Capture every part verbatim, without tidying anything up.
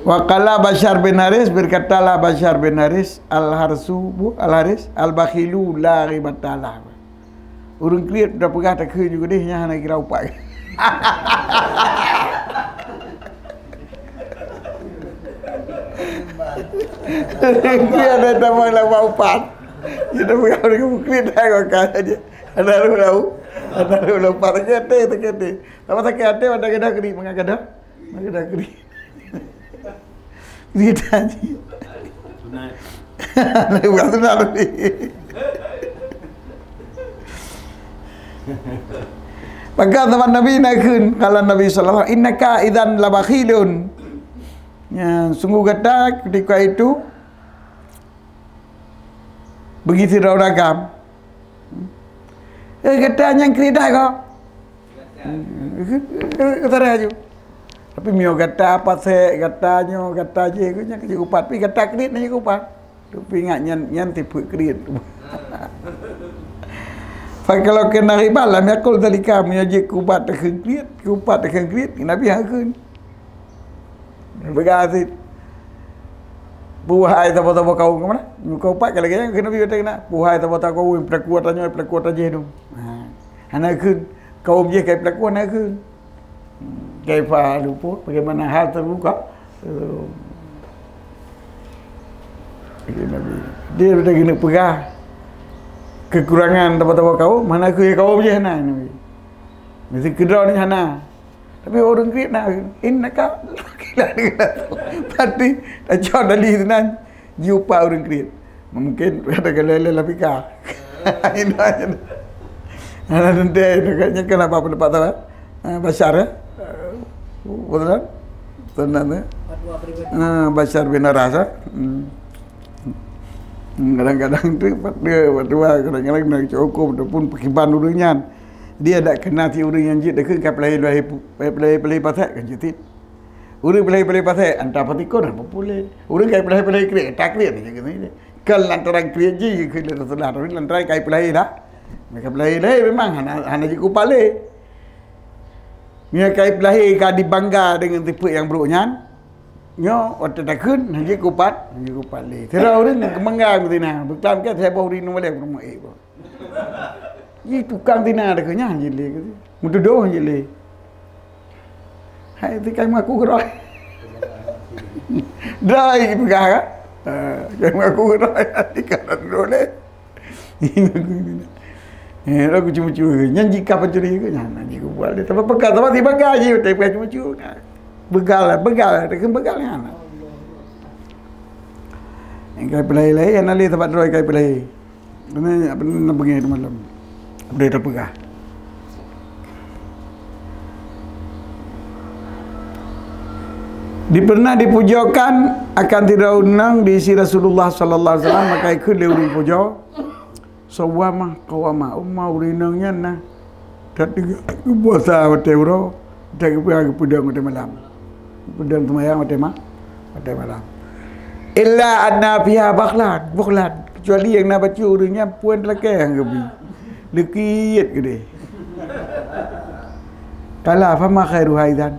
Faqala Basyar bin Haris, berkatalah Basyar bin Haris, "Al-harsu, bu, al-haris, al-bakhilu la ghibatalah." Ureuëng kriet tapeugah takheun ju keudeh nyan hana kira upat. Ureuëng kriet ada tamong lam upat. Kita peugah ureuëng kriet dah kau kan aja. Ada lu lau. Ada lu lau pat sakit hati, sakit hati. Tambah sakit hati, ada gadah kriet, mangat gadah. Mangat gadah kriet. Kriet tadi. Sunat. Bukan sunat tadi. Maka zaman Nabi nakheun, kalau Nabi sallallahu alaihi wasallam, "Innaka idzan labakhilun." Ya, sungguh gata ketika itu bagi sidroe ureuëng agam. Eh, gata nyang kriet dah kau. Kata laju. Tapi mio gata pasek, gata nyoe, gata jih, nyang keuh upat. Tapi gata kriet nyang keuh upat. Tapi ingat nyan, nyan tipe kriet. Fa kalau kena riba, lam yakul dalika, mio jih keuh upat takheun kriet, keuh upat takheun kriet, Nabi hakheun. Peugah cit. Puhai saboh-saboh kaum ke mana? Muka upat kalau gaya kena pergi kata kena. Puhai saboh-saboh kaum pelaku tanyoe, pelaku tajih tu. Ha. Hana kheun kaum jih kai pelaku hana kheun. Kaifa lupa bagaimana hal terbuka. Dia dah kena peugah kekurangan saboh-saboh kaum, hana kheun kaum jih hana Nabi. Mesti keudroe ni hana. Tapi ureuëng kriet na, innaka. Pati tacok dari sinan jiupat ureuëng kriet. Mungkin ada kali lain lah pika. Ini aja. Ada nanti itu kan kenapa pendapat apa? Ah, Basyar ya? Betul kan? Tenang ya. Ah, Basyar bin Haris ya. Hmm. Kadang-kadang tu fatwa, fatwa kadang-kadang nak cukup ataupun pakiban ureuëng nyan. Dia tak kena si ureuëng nyan jeuet dekat ka pelai-pelai pasek kan jeuet. Ureuëng pelai-pelai pasek anta patikon apa pulai. Ureuëng kai pelai-pelai kriet, tak kriet je kena. Kan lantaran kriet je ke Rasulullah, tapi lantaran kai pelai dah. Mereka pelai-pelai memang hana hana jeuet kupale. Mereka kai pelai ka dibangga dengan tipe yang buruk nyan. Nyoe watée takheun hana jeuet kupat, hana jeuet kupale. Sira ureuëng kemangga meutina, beuklam ke saya boh ureuëng nang balek rumah eh. Ji tukang tina ada keu nyan jih lé keu. Meutudoh jih lé. Hai ti kai mengaku keudroe. Dai peugah ka. Ha, kai mengaku keudroe. Ti ka tudoh lé. Eh, lagu cucu ke. Nyan jika pencuri ke nyan, nyan jika buat dia. Tapi pegang, tapi si pegang je, tapi pegang cucu. Begal lah, begal lah, dia kan begal nyan. Yang kai pelai-lai, yang nali tempat droe kai pelai. Ini apa ni nak bengai malam. Boleh terpegang. Di pernah dipujokan akan tidak undang diisi Rasulullah sallallahu alaihi wasallam maka ikut lé ureuëng pujo. Sawama qawama umma ureuëng inong nyan na. Dak puasa watée uroe, dak geupeudong watée malam. Peudong seumayang watée ma-, watée malam. Illa anna fiha bakhlan, bukhlan. Kecuali yang na bacut ureuëng nyan puan lakée nyang geubi. Leukit geude. Kala fama khairuha idzan.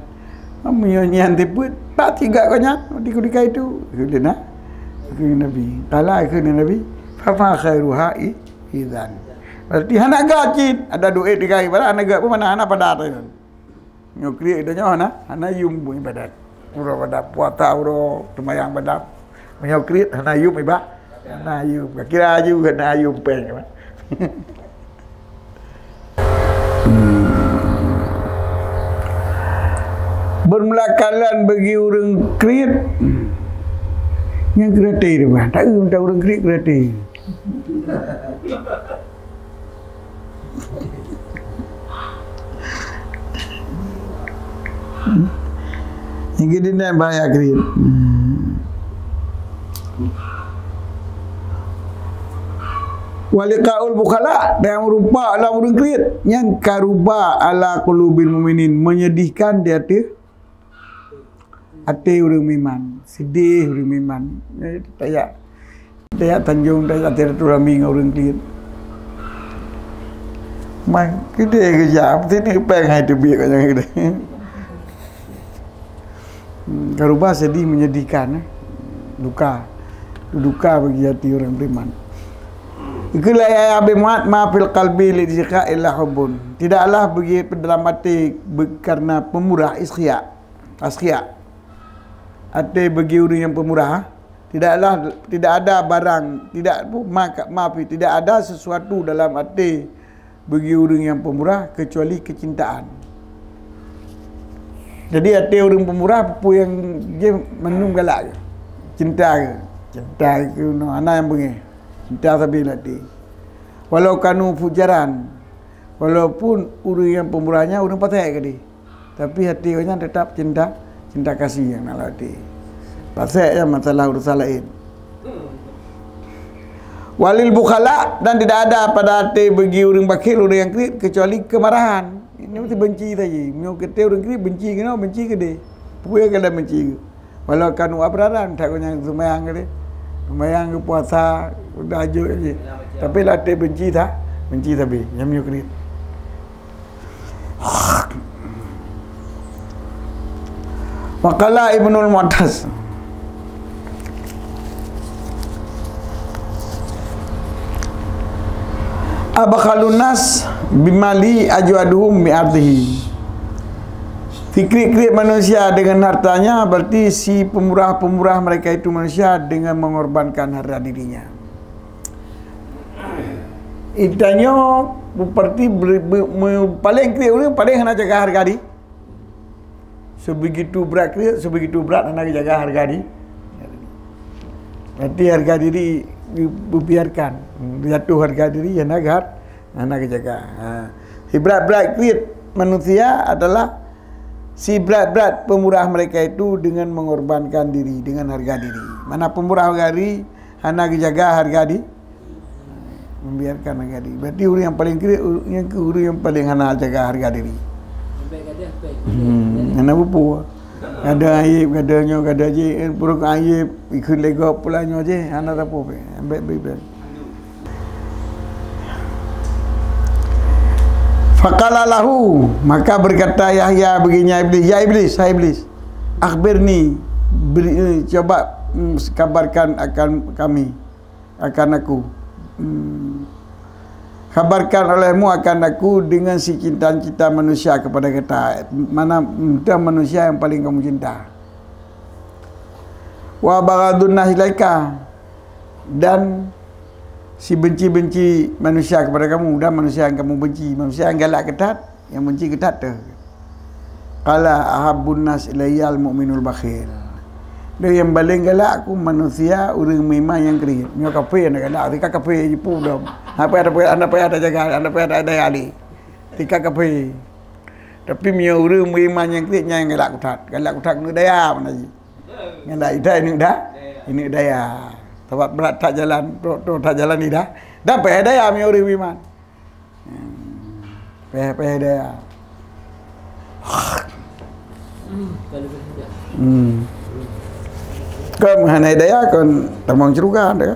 Meunyoe nyan teupeuet, tak tiga kau nyan, di kudika itu. Kheun Nabi. Kala kheun Nabi, fama khairuha i-, idzan. Berarti hana gacin, ada duit dikai, padahal hana gak pun mana hana pada tu. Nyoe kriek tanyoe hana, hana yum ibadat. Uroe pada puasa uroe, seumayang pada. Meunyoe kriek hana yum iba-, hana yum. Kira aju hana yum péng. Bermula kalon bagi ureuëng kriek. Nyang kreatif tu bah. Tak eu ureuëng kriek kreatif. Nyang keudinan bahaya kriet. Wa liqaul bukhala, dan rupa lam ureuëng kriet, nyang ka ruba ala qulubil mu'minin, menyedihkan di ateueh até ureuëng meuiman, sedih ureuëng meuiman. Eh, tayak, tayak Tanjong, tayak silaturahmi ngon ureuëng kriet. Mai keudeh keujak, sini péng hai teubiet kat jangan keudeh. Hmm, keurubah sedih menyedihkan, eh. Duka. Duka bagi hati orang beriman. Itulah ya Abi Mu'ad, "Ma fil qalbi lil isyqa illa hubbun." Tidaklah bagi dalam hati be-, karena pemurah, iskhiya. Askhiya. Hati bagi orang yang pemurah, tidaklah, tidak ada barang, tidak, ma, ma fi, tidak ada sesuatu dalam hati bagi ureuëng nyang pemurah kecuali kecintaan. Jadi até ureuëng pemurah peue nyang jih mandum galak geuh. Cinta geuh. Cinta geuh keunoe hana nyang beungéh. Cinta sabe lam até. Walau kanu fujaran, walaupun ureuëng nyang pemurah nyan ureuëng pasék keudeh. Tapi hati awaknyan tetap cinta, cinta kasih nyang na lam hati. Pasék nyan masalah urusan laén. Walil bukhala, dan tidak ada pada hati bagi ureuëng bakhil, ureuëng nyang kriet, kecuali kemarahan. Ini mesti benci saja. Meunyoe keu ureuëng kriet, benci keunoe, benci keudeh. Peue keuh benci. Walau kanu abraran, that geuh nyang seumayang keudeh. Seumayang geuh puasa, udah jok je. Tapi lam hati benci sa, benci sabe. Nyang meunyoe kriet. Wa qala Ibnul Mu'taz, "Abkhalun nas bimali ajwaduhum bi ardihi." Sikriet-kriet manusia dengan hartanya, berarti si pemurah-pemurah mereka itu manusia dengan mengorbankan harga dirinya. Itanyoe berarti ber-, be-, me-, paling kriet ureuëng paling hana jaga harga diri. Sebegitu brat kriet, sebegitu brat hana jaga harga diri. Berarti harga diri dibiarkan. Jatuh harga diri hana geuhar-, hana geujaga. Ha. Sibrat-brat kriet manusia adalah sibrat-brat pemurah mereka itu dengan mengorbankan diri, dengan harga diri. Mana pemurah harga diri, hana geujaga harga di-, membiarkan harga diri. Berarti ureuëng nyang paling kriet, ureuëng nyang keu ureuëng nyang paling hana jaga harga diri. Hmm, hana bupu. Kada aib, kada nyoe, kada jih, eh, puruk aib, ikut lego pula nyoe jih, hana tapu pe. Ambek beri-beri. Faqala lahu, maka berkata Yahya baginya Iblis, "Ya Iblis, hai Iblis, akhbirni, beri, eh, coba, mm, kabarkan akan kami, akan aku. Mm, kabarkan olehmu akan aku dengan si cinta-cinta manusia kepada kita. Mana, mm, manusia yang paling kamu cinta. Wa baghadun nas ilaika, dan si benci-benci manusia kepada kamu, dan manusia yang kamu benci, manusia yang galak keu that, yang benci keu that teuh." Qala, "Ahabbun nas ilayyal mu'minul bakhil." Dan yang paling galak aku manusia ureuëng meuiman nyang kriet. Nyoe kafé hana galak, tika kafé jipu dom. Apa ada, apa ada jaga, apa ada daya lé. Tika kafé. Tapi meunyoe ureuëng meuiman nyang kriet nyan galak keu that. Galak keu that keuneuk daya mana jih. Nyan dah, ida ineuek da-, ineuek daya. Sabab brat that jalan, trok-trok that jalan ida. Dan payah daya meunyoe ureuëng beriman. Hmm. Payah, payah daya. Hmm. Kon hana daya kon tamong syeuruga dah.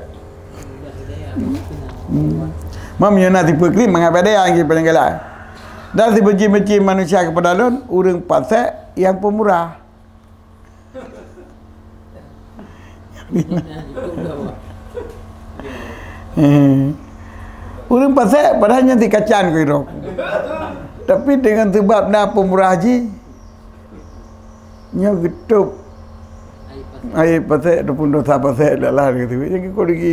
Hmm. Meunyoe na tipe krim mangat payah daya lagi paling galak. Dan sibenci-benci manusia kepada lôn, ureuëng fasik nyang pemurah. Eh. Ureuëng fasik padahai nyan sikacan keudroe. Tapi dengan sebab na pemurah jih, nyoe geutôb aib fasik ataupun dosa fasik adalah gitu. Yang kau lagi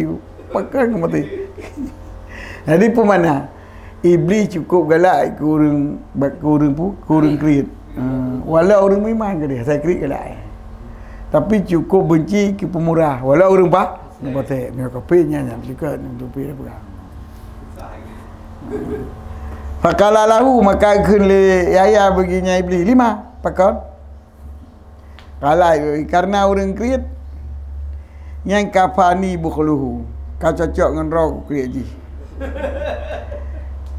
pakai ke mati. Jadi peue makna? Iblis cukup galak keu ureuëng, keu ureuëng pu-, keu ureuëng kriet. Ha, walau ureuëng meuiman keudeh, asai kriet galak. Tapi cukup benci keu pemurah, walau ureuëng pa-, ureuëng fasik. Meunyoe kafé nyan, nyan juga nyan tupi dah pegang. Faqala lahu, maka kheun lé Yahya bagi nyan Iblis, "Lima, pakon?" Qala, "Karena ureuëng kriet nyan kafani bukhluhu, ka cocok ngon droe ku kriet jih."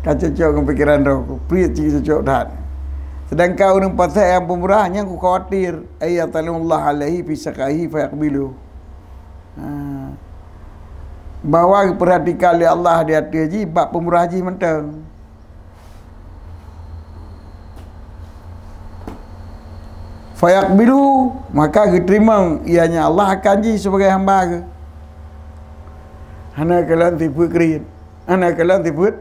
Ka cocok ngon pikeran droe ku, kriet jih cocok that. Sedangkan ureuëng fasik nyang pemurah nyan ku khawatir, ay yatallahu alaihi fi sakhaihi fayaqbilu. Ha. Bahwa geupeurhatikan lé Allah di ateueh jih bak pemurah jih mantong. Fayaqbilu, maka geuteurimong ianya Allah akan jih sebagai hamba geuh. Hana kalon sifeuet kriet, hana kalon sifeuet,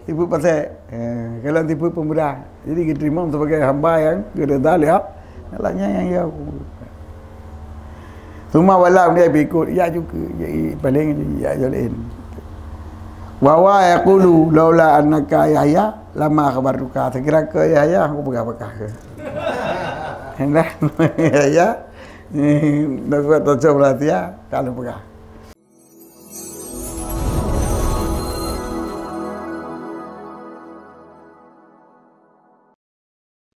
sifeuet pasek. Eh, kalon sifeuet peumudah. Jadi geuteurimong sebagai hamba nyang geuridha lé Allah. Nyan nyang ya. Summa walla, dia ikut, ya juga, ya, paling ya, ya lain. Wa huwa yaqulu, "Laula annaka Yahya, lama akhbartuka." Sekira keu Yahya, aku peugah-peugah keu. Nah, Yahya, ni, nak buat tocok rahsia, kalau peugah.